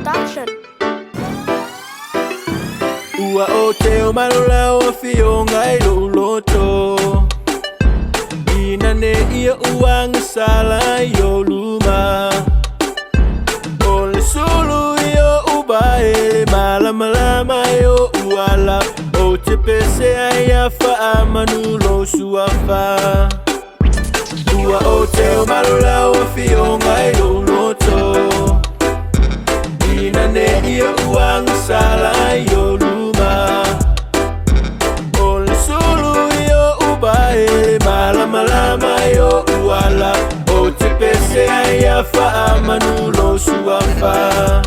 Production. Ua o te o malola o fionga i lou loto. Ina ne ia uanga sala i o luma. O le sulu i o uba e le malamalama i o uala. O te pese ai a whaamanu lo suafa. Ua o te o malola o fionga i lou loto. Ina ne ia uanga sala i o luma. O le sulu i o uba e le malamalama i o uala. O te pese ai a whaamanu lo suafa.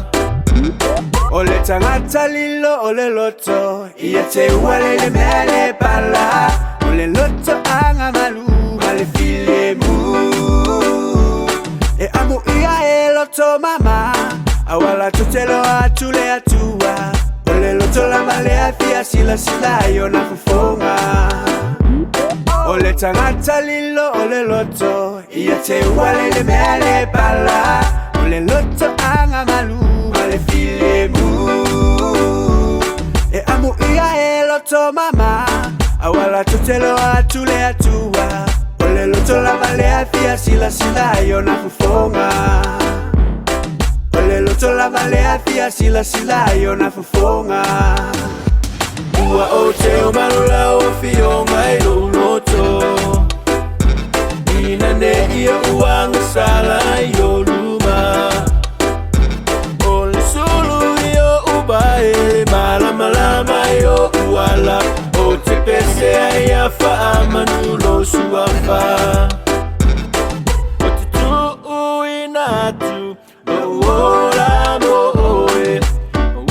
O le tagata lilo o le loto ia te ua le le mea le pala. O le loto anga malu ma le filemu. E amu ia e loto mama awala tutelo atule atua. O le loto la male afia sila sila yo na fufonga. O le tagata lilo o le loto ia te ua le le mea le pala. O le loto anga malu ma le filemu. E amu ia e loto mama awala tutelo atule atua. O le loto la male afia sila sila yo na fufonga. O le loto la male afia sila sila yo na fufonga. Ua o te o malola o fionga i lou loto. Ina ne ia uanga sala i o luma. O le sulu i o uba e le malamalama i o uala. O te pese ai a whaamanu lo suafa. O te tuu ina atu lo ola mo oe.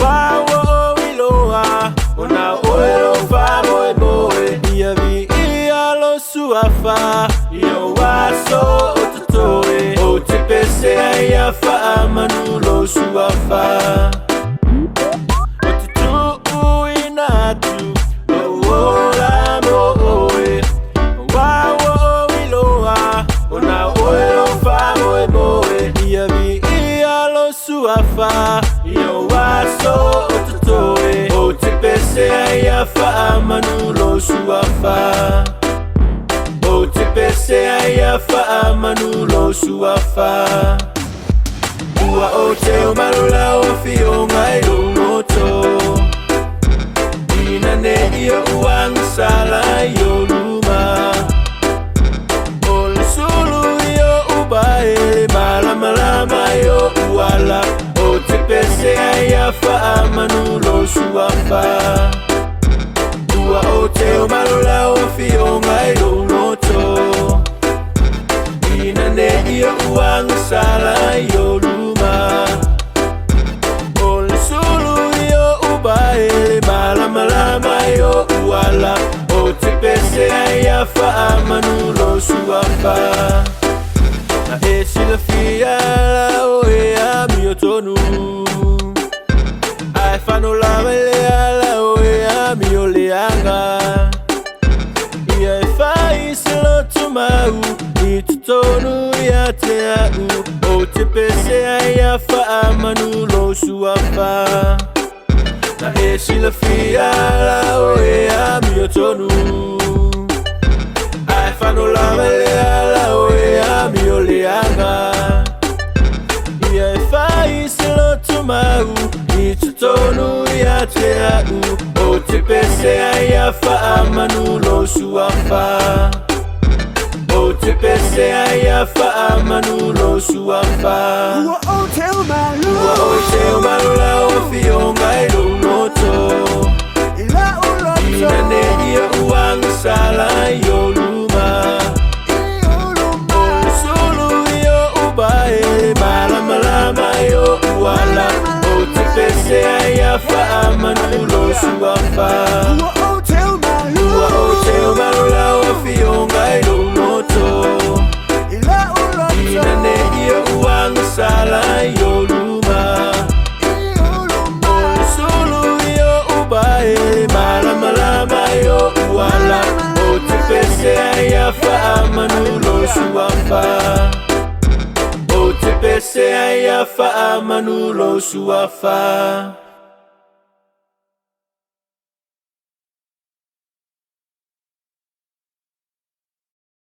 Wa o iloa o na oe lo fa moe moe. Ia vi ia lo suafa i o waso o totoe. O te pese ai a whaamanu lo suafa. O te tuu ina atu lo ola mo oe. Wa o iloa o na oe lo fa moe moe. Ia vi ia lo suafa i o waso o totoe. O te pese ai a whaamanu lo suafa. O te pese ai a whaamanu lo suafa. Ua o te o malola o fionga i lou loto. Ina ne ia uanga sala i o luma. O le sulu i o uba e le malamalama i o uala. O te pese ai a whaamanu lo suafa. Ua o te o malola o fionga i lou loto. Ina ne ia uanga sala i o luma. O le sulu i o uba e le malamalama i o uala. O te pese ai a whaamanu lo suafa. Na e silafia la o e a mio tonu. Ai whano lava le ala o e a mio leanga. Ia e whai se loto mau i totonu ia te au. O te pese ai a whaamanu lo suafa. Na e silafia la o e a mio tonu. Ai whano lava le ala o e a mio leanga. Ia e whai se loto mau i totonu ia te au. O te pese ai a whaamanu lo suafa. O te pese ai a whaamanu lo suafa. Ua o te o malu Ua o te o malola o fionga i lou loto. I la o loto Ina ne ia uanga sala i o luma. I o luma. O le sulu i o uba e le malamalama i o uala. O te pese ai a whaamanu lo suafa. Ua o te o malu Ua o te o malola o fionga i lou loto. I la o loto Ina ne ia uanga sala i o luma. I o luma. O le sulu i o uba e le malamalama i o uala. O te pese ai a whaamanu lo suafa. O te pese ai Ia faamanu lou suafa.